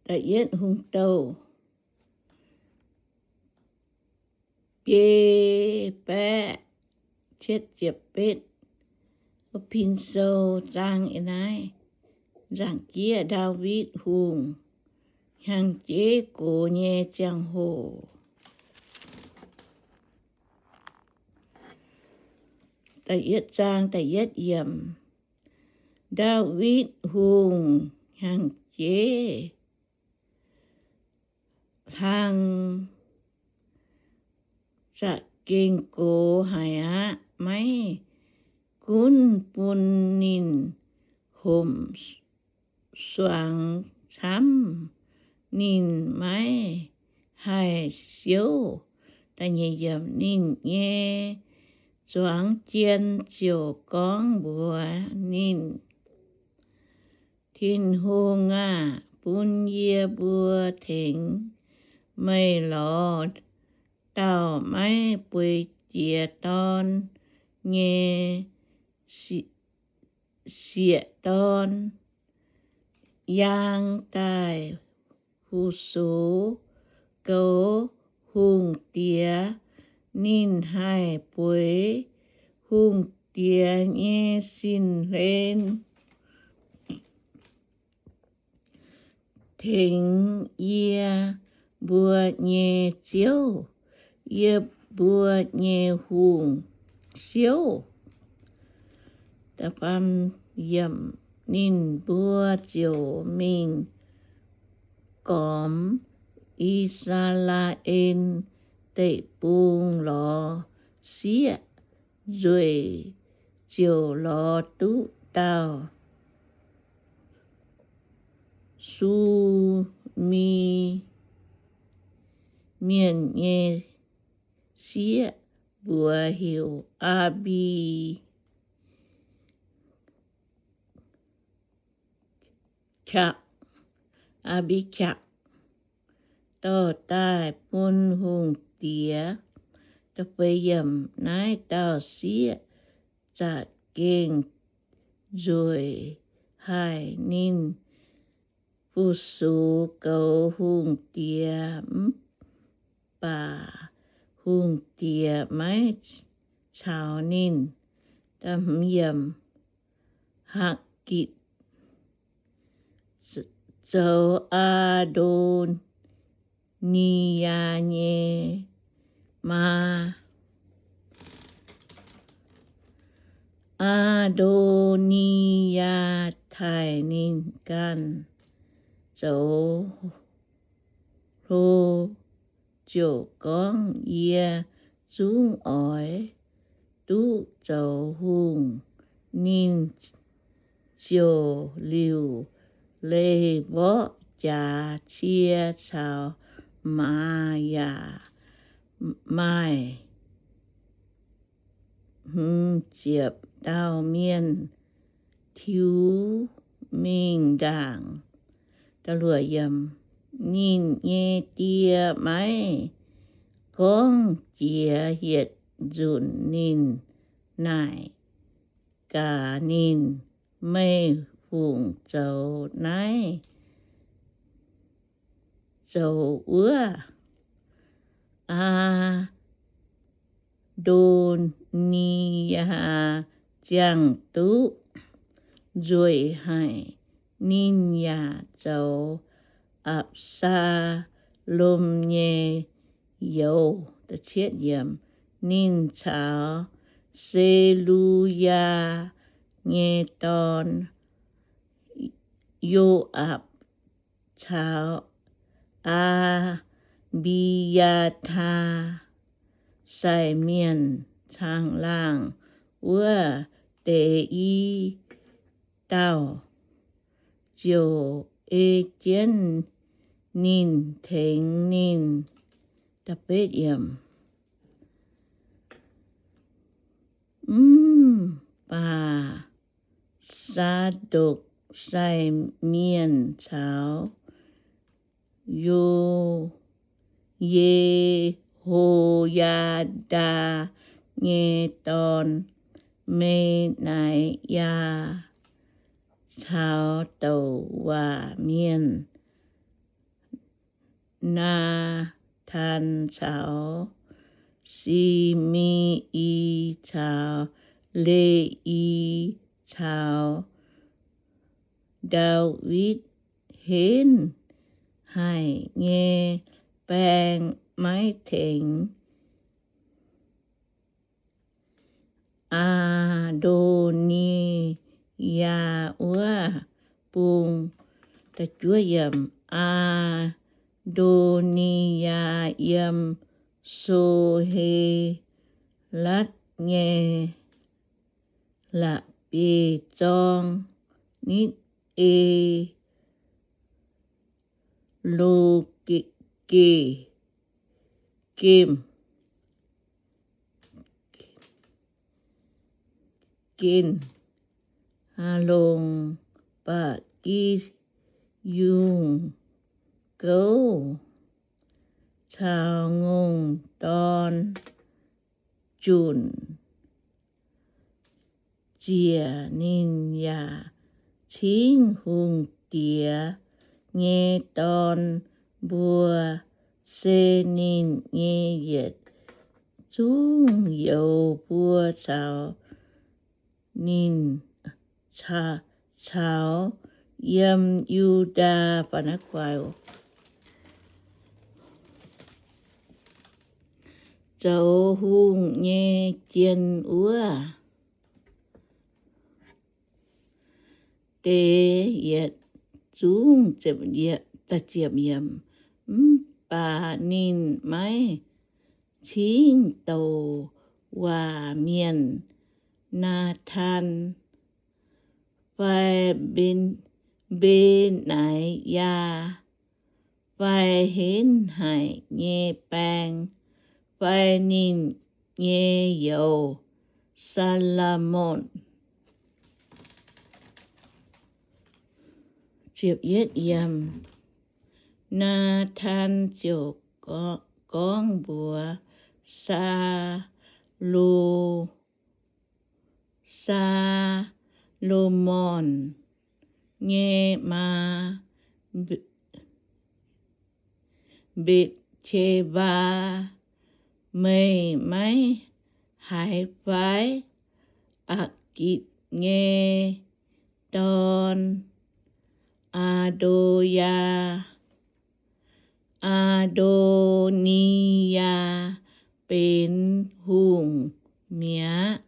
Da'yietv Hungh Douh biei baeqv cietv ziepc betv. Pin sou zaang ih naaiv, nzaangc jieqv Ndaawitv Hungh hnyangx-jeiv gox nyei ziangh hoc. Da'yietv zaang da'yietv yiemc. Ndaawitv Hungh hnyangx-jeiv hlang za'gengh gox haic aqv. Maiv gunv bun ninh homc suangx camv, ninh maiv haih siouv. Ninh nyei zuangx jien ziouc gorngv mbuox ninh, Tin-Hungh aah! Bun yie mbuo tengx meih lorz dauh maiv bueix jiex dorn nyei sieqv dorn yaang daaih fu-sux goux hungh diex. Ninh haih bueix hungh diex nyei sin-hlen, tengx yie mbuo nyei Ziouv, yie mbuo nyei hungh, siouv. Ninh mbuo ziouc mingh gormx I^saa^laa^en Deic-Bung lorz sieqv. Nzueic ziouc lorz duqv dauh Su^mi Mienh nyei sieqv, mbuox heuc Aa^mbi Aa^mbi^kapc, dorh daaih bun hungh diex. Naaiv dauh sieqv za'gengh nzueic haic. Ninh fu-sux goux hungh diex, mv baac hungh diex maiv caux ninh. Hakitc zoux Aa^ndo^ni^yaa nyei maa. Aa^ndo^ni^yaa taaih ninh ganh zoux hlo ziouc gorngv, Yie zungv oix duqv zoux hungh. Ninh ziouc liuc leih mborqv jaax cie caux maaz yaac maaih hmz ziepc dauh mienh tiux mingh ndaangc. Ninh nyei die maiv gorngv jiex yietc nzunc ninh naaic gaax ninh, Meih fungc zoux naaiv zoux wuov? Aa^ndo^ni^yaa ziangh duqv nzueic haic. Ninh yaac zoux Apc^saa^lom nyei youz. Ninh caux Se^lu^yaa nyei dorn, Yo^aapc, caux Aa^mbi^yaa^taa sai mienh caangh laangh wuov deix i dauh, ziouc ei jienv ninh tengx ninh. Mv baac Saa^ndokc sai mienh caux Yo, Ye^ho^yaa^ndaa nyei dorn, Me^nai^yaa, caux douc waac mienh Naa^tan caux Si^me^i caux Le^i caux Ndaawitv henv haic nyei baeng maiv tengx Aa^ndo^ni^yaa wuov bung. Aa^ndo^ni^yaa yiem So^he^latv nyei la'bieiv-zorng, nitv E^lo^ge^m genh, longc ba'gi yungh gouv caux ngongh dorn junc ziec ninh, yaac cingv hungh diex nyei dorn mbuo, se ninh nyei yietc zungv youz mbuo caux ninh, caux yiem Yu^ndaa zoux hungh nyei jien wuov deix yietc zungv. Mv baac ninh maiv cingv douc waac mienh, Naa^tan fai Mbe^naa^yaa fai henv haic nyei baeng fai ninh nyei youz, Saa^lo^morn. Naa^tan ziouc gorngv mbuox Saalo, Saa^lo^morn nyei maa, Mbetc^qe^mbaa, Meih maiv haiz fai? Aa^gitc nyei dorn, Aa^ndo^yaa, Aa^ndo^ni^yaa benx hungh mi'aqv.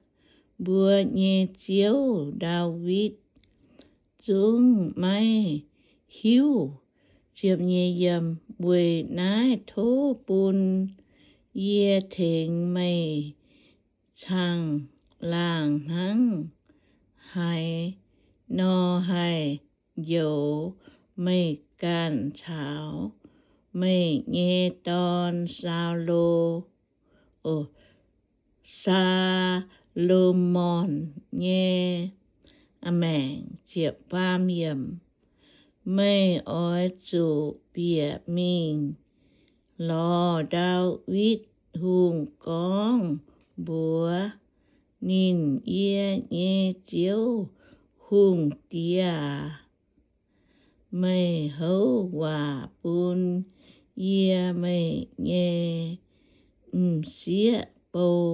Mbuo nyei ziouv, Ndaawitv, zungv maiv hiuv. Weic naaiv tov bun yie tengx meih caangh laangh hnangv haaix nor haih njoux meih ganh caux meih nyei dorn, Saalo, Saa^lo^morn, nyei maengc. Meih oix zuqc bieqc mingh lorz Ndaawitv Hungh gorngv mbuox ninh, Yie nyei ziouv, hungh diex aac, meih houv waac bun yie, meih nyei m'sieqv bou,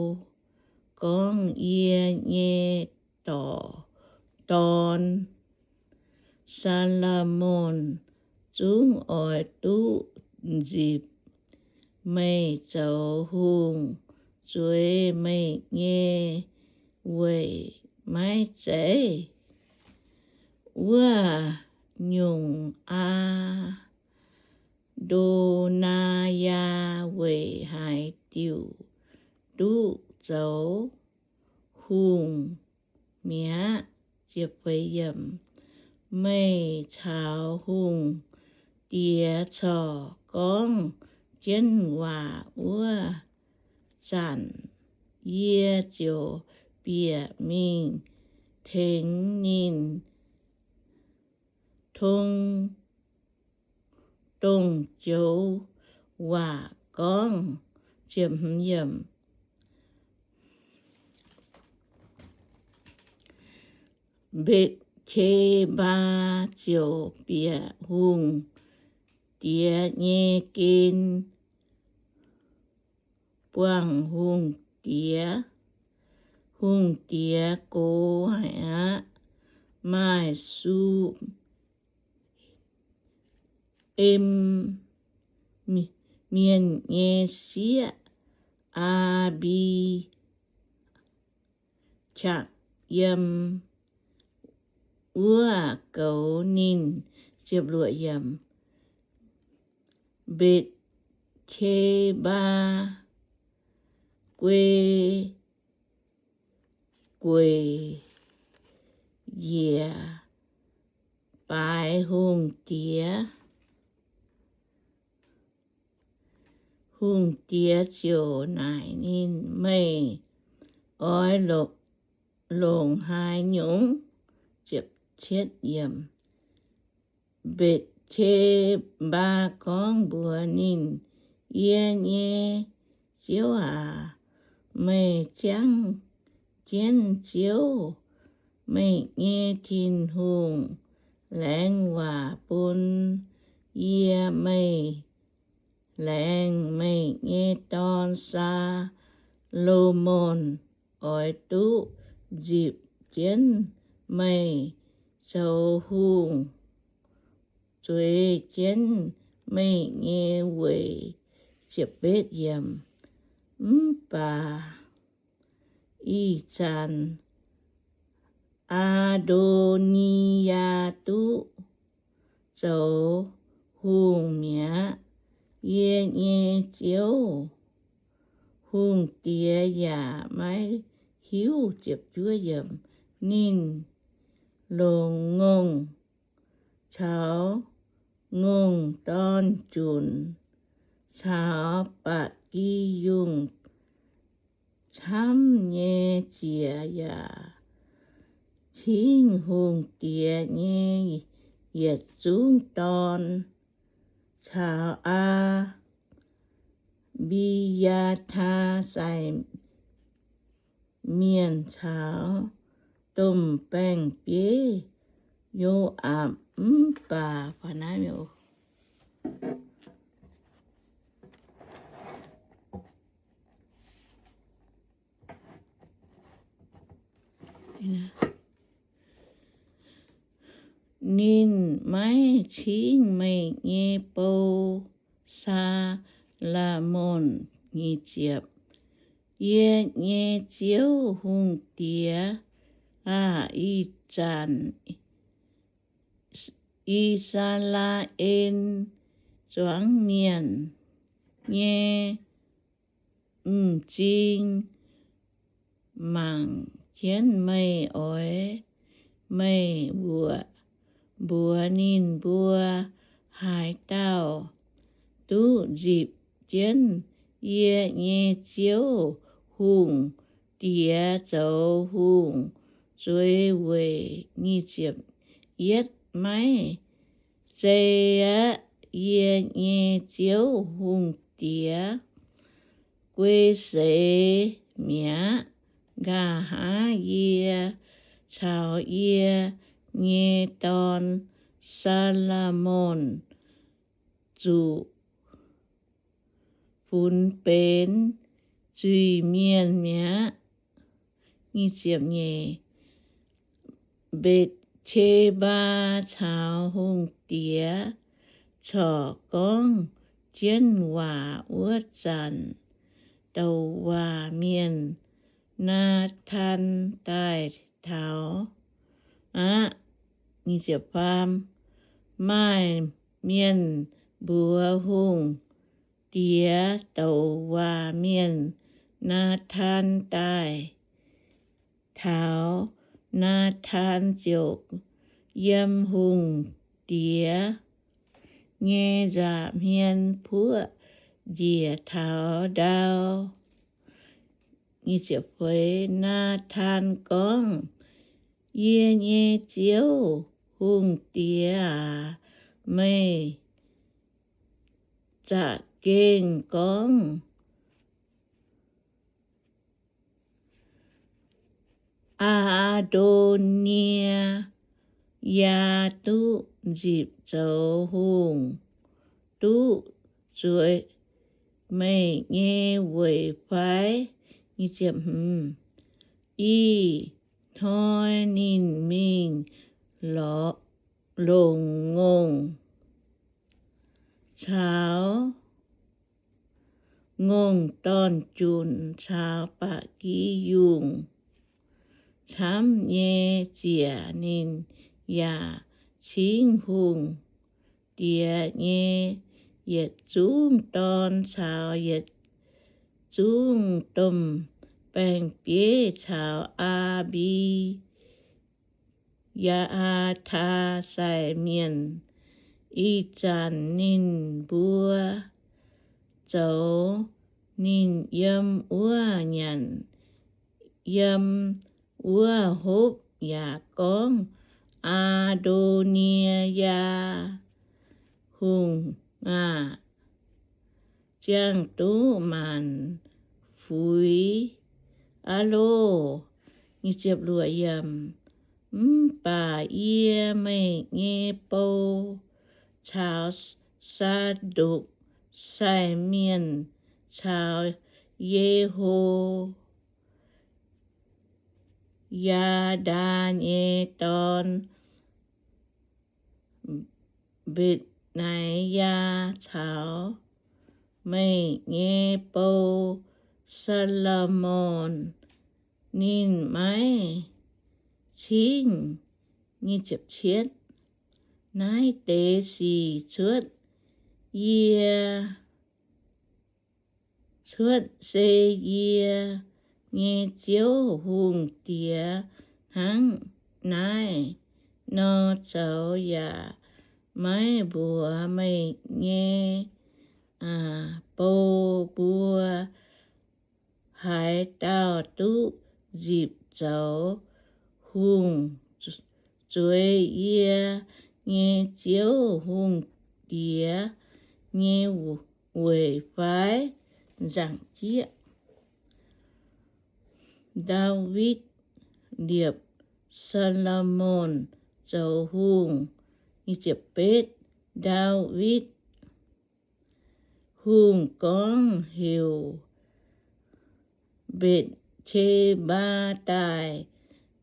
gorngv, Yie nyei dorn, Saa^lo^morn, zungv oix duqv nzipc meih zoux hungh zueiz meih nyei weic maiv zeiz? Wuov nyungc, Aa^ndo^naa^yaa weic haaix diuc duqv zoux hungh mi'aqv? Meih caux hungh diex corc gorngv jienv waac wuov zanc, yie ziouc bieqc mingh tengx ninh tong, dongh joux waac gorngv. Mbetc^qe^mbaa ziouc bieqc hungh diex nyei gen buangh hungh diex. Hungh diex gox haic aqv. Maaih Su^em Mienh nyei sieqv, Aa^mbi qakc, yiem wuov goux ninh. Mbetc^te^mbaa guei, gueic njiec baaix hungh diex. Hungh diex ziouc naaic ninh, Meih oix longc haaix nyungc? Mbetc^te^mbaa gorngv mbuox ninh, Yie nyei ziouv aac, meih ziangv jienv Ziouv, meih nyei Tin-Hungh, laengz waac bun yie. Meih laengz meih nyei dorn, Saa^lo^morn, oix duqv nzipc jienv meih zoux hungh, zueiz jienv meih nyei weic. Mv baac ih zanc Aa^ndo^ni^yaa duqv zoux hungh mi'aqv. Yie nyei ziouv, hungh diex yaac maiv hiuv. Ninh longc ngongh caux ngongh dorn-junc caux ba'gi yungh camv nyei ziec yaac cingv hungh diex nyei yietc zungv dorn caux Aa^mbi^yaa^taa sai mienh caux domh baeng-bieiv Yo^aapc. Mv baac ninh maiv cingv meih nyei bou, Saa^lo^morn. Yie nyei ziouv, hungh diex aah! Ih zanc I^saa^laa^en zuangx mienh nyei m'zing mangc jienv meih oix, meih mbuox ninh mbuo, Haaix dauh duqv nzipc jienv yie nyei ziouv hungh diex zoux hungh, zueiz weic yietv maiv zei aqv. Yie nyei ziouv, hungh diex guei seix mi'aqv. Nqa'haav yie caux yie nyei dorn, Saa^lo^morn, zuqc funx benx zuiz-mienh mi'aqv. Mbetc^te^mbaa caux hungh diex corc gorngv jienv waac wuov zanc, douc waac mienh, Naa^tan, daaih taux aqv. Maaih mienh mbuox hungh diex douc waac mienh, Naa^tan, daaih taux. Naa^tan ziouc yiem hungh diex nyei nza'hmien puoqv njiec taux ndau. Naa^tan gorngv, Yie nyei ziouv, hungh diex aac, meih za'gengh gorngv Aa^ndo^nie^yaa duqv nzipc zoux hungh. duqv zueiz meih nyei weic fai? Ih hnoi ninh mingh longc ngongh caux ngongh dorn-junc caux ba'gi yungh camv nyei ziec, ninh yaac cingv hungh diex nyei yietc zungv dorn caux yietc zungv domh baeng-bieiv caux Aa^mbi Yaa^aa^taa sai mienh. Ih zanc ninh mbuo zoux ninh yiem wuov nyanc, yiem wuov hopv yaac gorngv, Aa^ndo^nie^yaa Hungh aah! Ziangh duqv maanc fuix aqv loh! Mv baac yie, meih nyei bou, caux Saa^ndokc sai mienh caux Ye^ho^yaa^ndaa nyei dorn, Mbe^naa^yaa, caux meih nyei bou, Saa^lo^morn, ninh maiv cingv. Naaiv deix sic cuotv yie, cuotv se yie nyei Ziouv, Hungh Diex, hnangv naaiv nor zoux, yaac maiv mbuox meih nyei bou mbuo. Haaix dauh duqv nzipc zoux hungh, zueiz yie nyei Ziouv, Hungh Diex, nyei weic fai? Nzaangc jieqv. Ndaawitv Liepc Saa^lo^morn Zoux Hungh. Ndaawitv Hungh gorngv heuc Mbetc^te^mbaa daaih.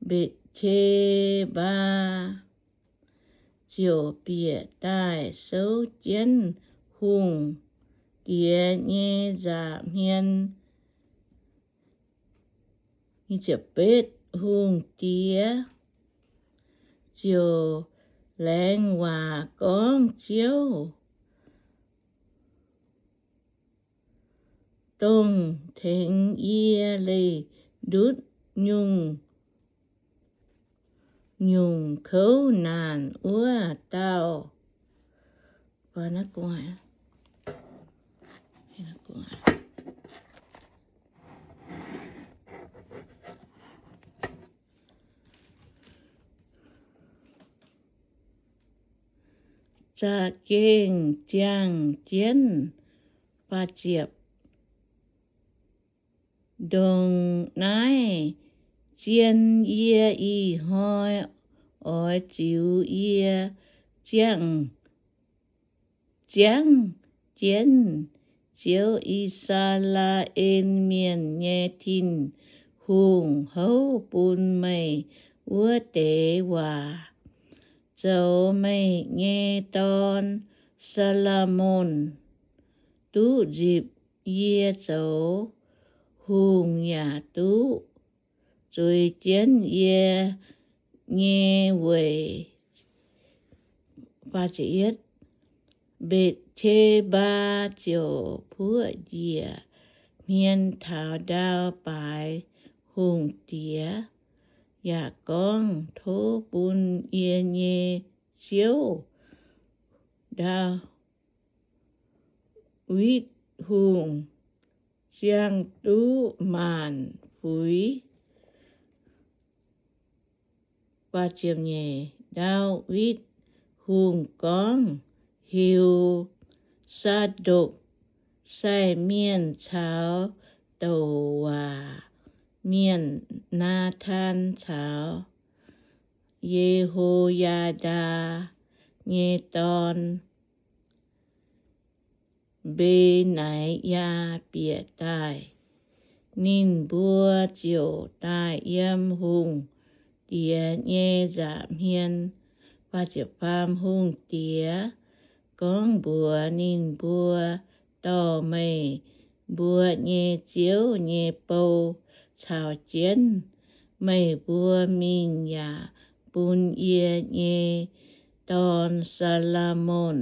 Mbetc^te^mbaa ziouc bieqc daaih souv jienv Hungh Diex nyei nza'hmien. Hungh Diex ziouc laengz waac gorngv, Ziouv, dongh tengx yie leih ndutv nyungc, nyungc kouv naanc wuov dauh. Za'gengh ziangh jienv. Ndongc naaiv zien yie ih hnoi oix ziux yie ziangh, ziangh jienv Ziouv, I^saa^laa^en Mienh nyei Tin-Hungh houv bun meih wuov deix waac. Zoux meih nyei dorn, Saa^lo^morn, duqv nzipc yie zoux hungh yaac duqv zueiz jienv yie nyei weic. Mbetc^te^mbaa ziouc puoqv njiec hmien taux ndau baaix Hungh Diex, yaac gorngv, Tov bun yie nyei ziouv, Ndaawitv Hungh, ziangh duqv maanc fuix. Ndaawitv Hungh gorngv, Heuc Saa^ndokc sai mienh caux douc waac mienh, Naataan caux Ye^ho^yaa^ndaa nyei dorn, Mbe^nai^yaa bieqc daaih. Ninh mbuo ziouc daaih yiem hungh diex nyei nza'hmien. Hungh diex gorngv mbuox ninh mbuo, Dorh meih mbuo nyei ziouv nyei bou caux jienv meih mbuo mingh yaac bun yie nyei dorn, Saa^lo^morn,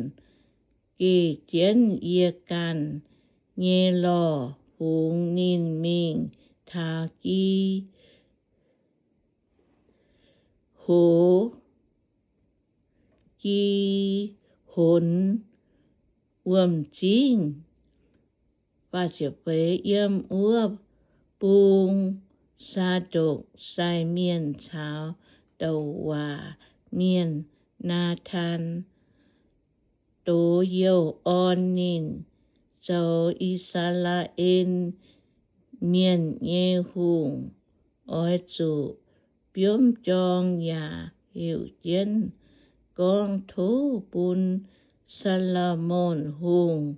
geh jienv yie ganh nyei lorh fungx ninh mingh taux Gi^ho, Gi^honx Wuom-Zingv. Yiem wuov bung Saa^ndokc sai mienh caux douc waac mienh, Naa^taan, dox youh orn ninh zoux I^saa^laa^en Mienh nyei hungh, oix zuqc biomv jorng yaac heuc jienv gorngv, Tov bun Saa^lo^morn Hungh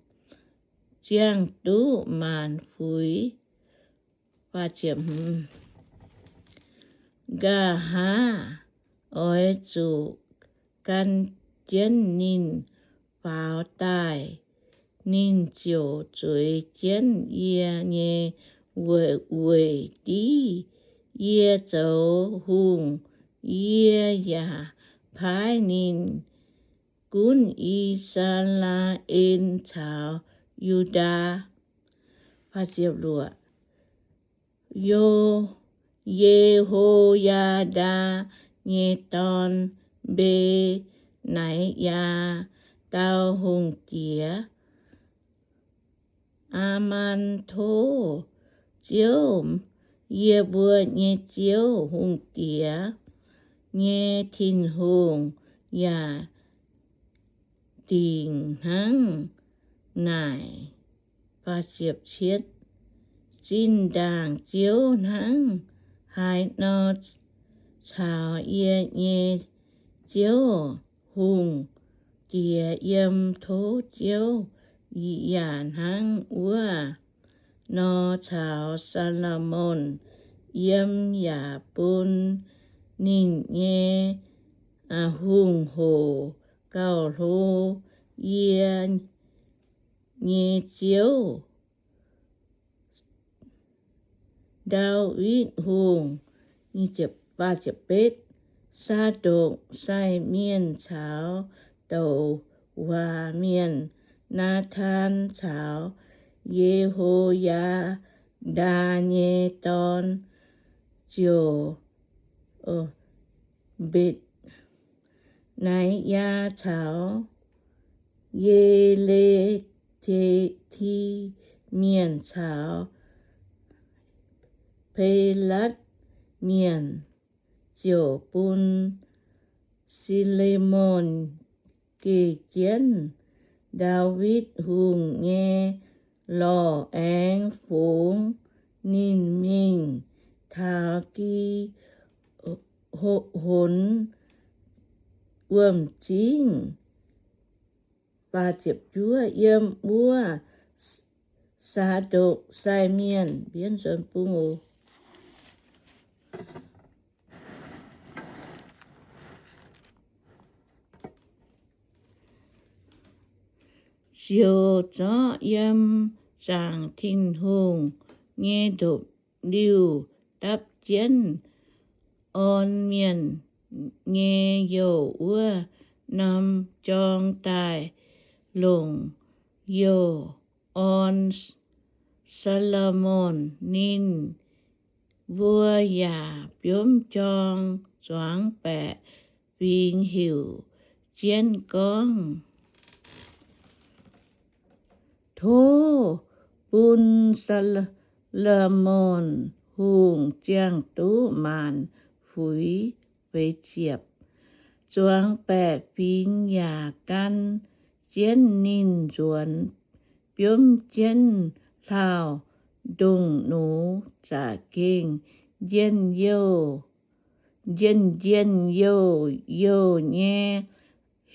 ziangh duqv maanc fuix. Nqa'haav oix zuqc gan jienv ninh faaux daaih. Ninh ziouc zueiz jienv yie nyei weic div yie zoux hungh. Yie yaac paaiv ninh gunv I^saa^laa^en caux Yu^ndaa. Ye^ho^yaa^ndaa nyei dorn, Mbe^nai^yaa, dau hungh diex, Aamaan, Tov Ziouv, yie mbuo nyei Ziouv, hungh diex nyei Tin-Hungh, yaac dingc hnangv naaic. Zinh ndaangc Ziouv hnangv haaix nor caux yie nyei ziouv, hungh diex, yiem tov Ziouv yaac hnangv wuov nor caux Saa^lo^morn yiem, yaac bun ninh nyei hungh hoc gauh hlo yie nyei ziouv, Ndaawitv Hungh. Saa^ndokc sai mienh caux douc waac mienh, Naataan caux Ye^ho^yaa^ndaa nyei dorn, ziouc, Mbe^nai^yaa caux Ye^le^ti Mienh caux Pelatv Mienh, ziouc bun Saa^lo^morn geh jienv Ndaawitv Hungh nyei lorh aengx fungx ninh mingh taux Gi^honx Wuom-Zingv. Yiem wuov Saa^ndokc sai mienh, ziouc zorqv yiem zaangc Tin-Hungh nyei ndopv-liuh dapv jienv orn mienh nyei youh wuov norm jorng daaih longc youh orn Saa^lo^morn. Ninh mbuo yaac biomv jorng zuangx baeqc fingx heuc jienv gorngv, Tov bun Saa^lo^morn Hungh ziangh duqv maanc fuix. Zuangx baeqc fingx yaac gan jienv ninh nzuonx, biomv jienv hlauv-ndongh nux, za'gengh njien-youh, njien-njien-youh youh nyei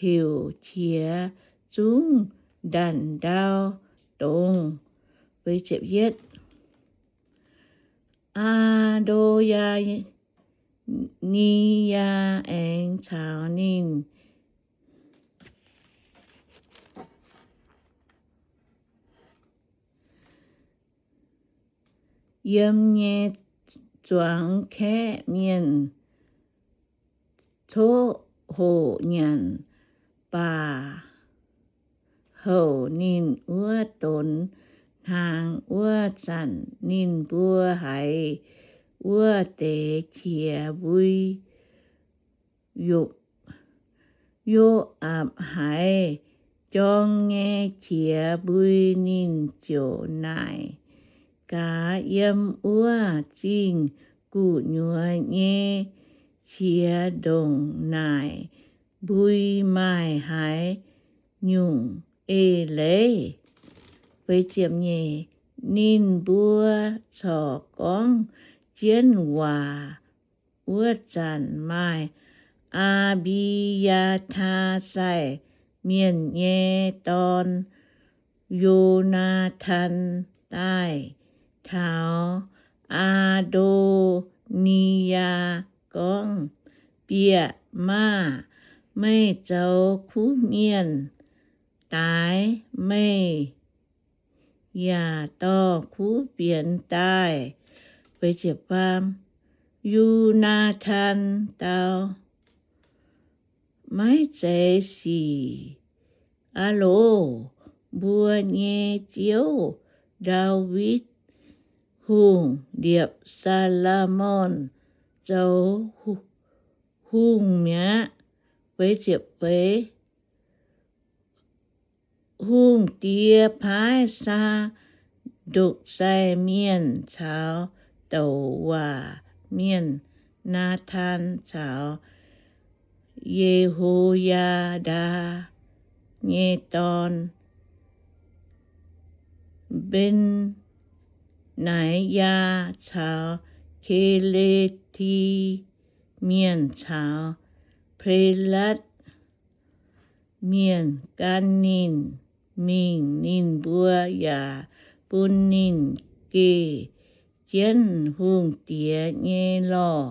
heuc qiex zungv ndanc ndau. dongz. Aa^ndo^yaa^ni^yaa aengx caux ninh yiem nyei zuangx kaeqv mienh coqv hoqc nyanc. Baac houc ninh wuov donx hnaangx wuov zanc, ninh mbuo haiz wuov deix qiex mbui. Yo^aapc haiz jorng nyei qiex mbui, ninh ziouc naaic gaax yiem wuov zingh gu'nyuoz nyei qiex ndongc naaic mbui maaih haaix nyungc eix leiz? Ninh mbuo corc gorngv jienv waac. Wuov zanc maaih Aa^mbi^yaa^taa sai mienh nyei dorn, Yo^naa^tan, daaih taux Aa^ndo^ni^yaa gorngv, Bieqc maah! Meih zoux kuv mienh daaix, meih yaac dorh kuv fienx daaih. Yo^naa^tan dau, Maiv zeiz sic. Aa loz, mbuo nyei ziouv, Ndaawitv Hungh, liepc Saa^lo^morn zoux hungh mi'aqv. Hungh diex paaiv Saa^ndokc sai mienh caux douc waac mienh, Naa^tan caux Ye^ho^yaa^ndaa nyei dorn, Mben^naa^yaa caux Ke^le^ti Mienh caux Pelatv Mienh gan ninh mingh. Ninh mbuo yaac bun ninh geh jienv hungh diex nyei lorh.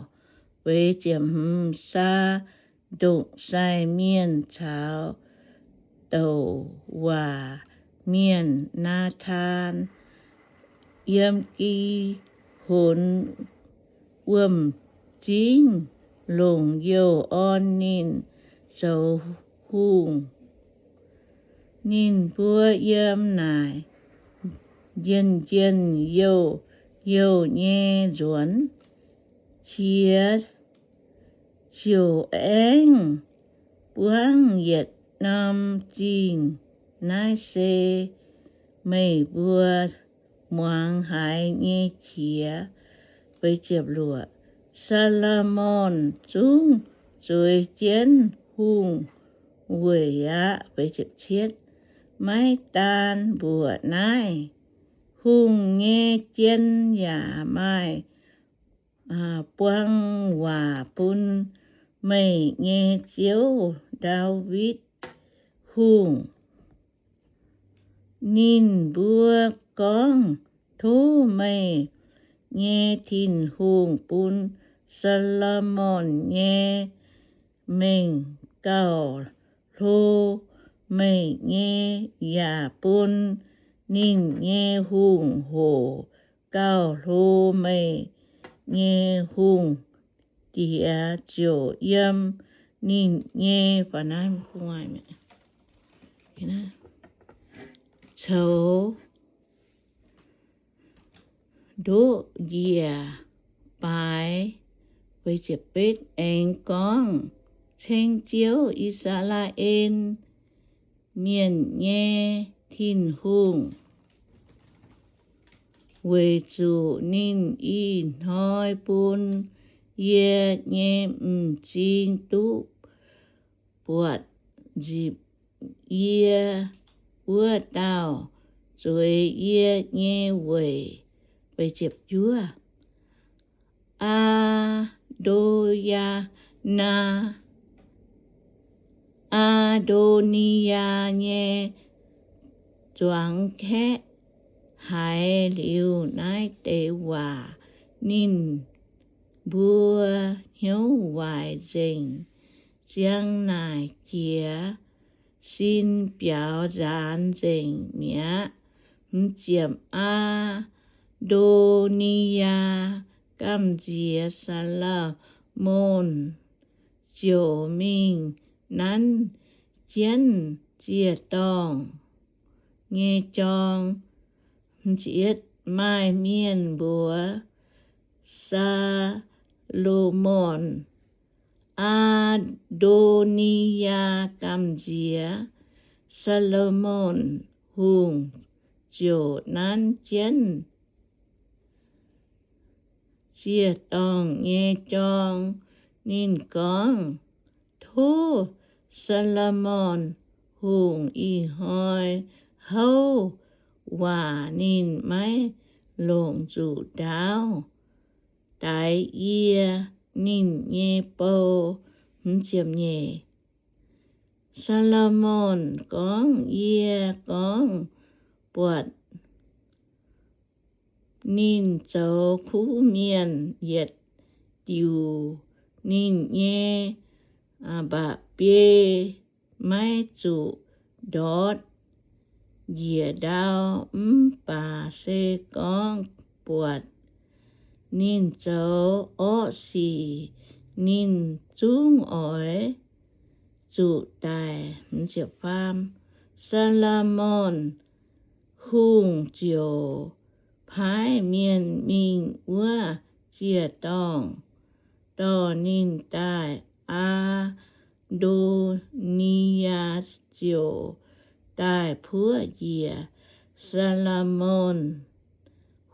Saa^ndokc sai mienh caux douc waac mienh, Naa^tan, yiem Gi^honx Wuom-Zingv longc youh orn ninh zoux hungh. Ninh mbuo yiem naaic njien-njien youh youh nyei nzuonx, qiex ziouc aengv buangv yietc norm zingh. Naaiv se meih mbuo muangx haiz nyei qiex. Saa^lo^morn zungv zueiz jienv hungh weic aqv. Maiv daan mbuoqc naaiv, hungh nyei jien yaac maaih buang waac bun meih nyei ziouv, Ndaawitv Hungh. Ninh mbuo gorngv, Tov meih nyei Tin-Hungh bun Saa^lo^morn nyei mengh gauh hlo meih nyei, yaac bun ninh nyei hungh hoc gauh hlo meih nyei. Hungh diex ziouc yiem ninh nyei coux ndoqv njiec baaix, aengx gorngv, Ceng Ziouv, I^saa^laa^en Mienh nyei Tin-Hungh, weic zuqc ninh ih hnoi bun yie nyei m'zing duqv buatc nzipc yie wuov dauh zueiz yie nyei weic. Aa^ndo^yaa, Aa^ndo^ni^yaa nyei zuangx kaeqv haiz liuz naaiv deix waac, ninh mbuo hnyouv waaic nzengc. Ziang naaic jiex sin biaux nzaanx nzengc mi'aqv. Hmz ziepc, Aa^ndo^ni^yaa gamh nziex Saa^lo^morn ziouc mingh nanv jienv ziec-dorngh nyei jorng. Maaih mienh mbuox Saa^lo^morn, Aa^ndo^ni^yaa gamh nziex, Saa^lo^morn Hungh ziouc nanv jienv ziec-dorngh nyei jorng. Ninh gorngv, Tov Saa^lo^morn Hungh ih hnoi houv waac ninh maiv longc zuqc ndaauv daix yie ninh nyei bou. Saa^lo^morn gorngv, Yie gorngv buatc ninh zoux kuv mienh yietc diuc, ninh nyei mba'biei maiv zuqc ndortv njiec ndau. Mv baac se gorngv buatc ninh zoux orqv sic, ninh zungv oix zuqc daic. Saa^lo^morn Hungh ziouc paaiv mienh mingh wuov ziec-dorngh dorh ninh daaih. Aa^ndo^ni^yaa ziouc daaih puoqv njiec Saa^lo^morn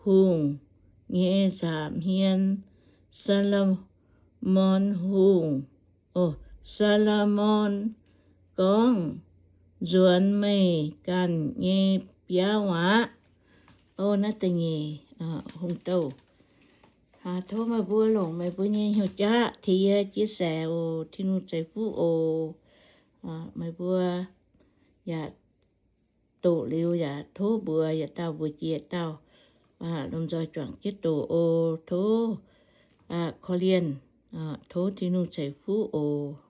Hungh nyei nza'hmien. Saa^lo^morn Hungh, Saa^lo^morn gorngv, Nzuonx meih ganh nyei biauv aqv. Naaiv da'nyeic hungh douh. Tov meih mbuo longc meih mbuo nyei hnyouv jaav tengx yie chia sẻ oc. Tin-Hungh ceix fuqv oc. Meih mbuo yaac doqc liuz yaac tov mbuox yietc dauh mbuox jiex dauh, lomh nzoih juangc jienv doqc oc. Tov korv-lienh, tov Tin-Hungh ceix fuqv oc.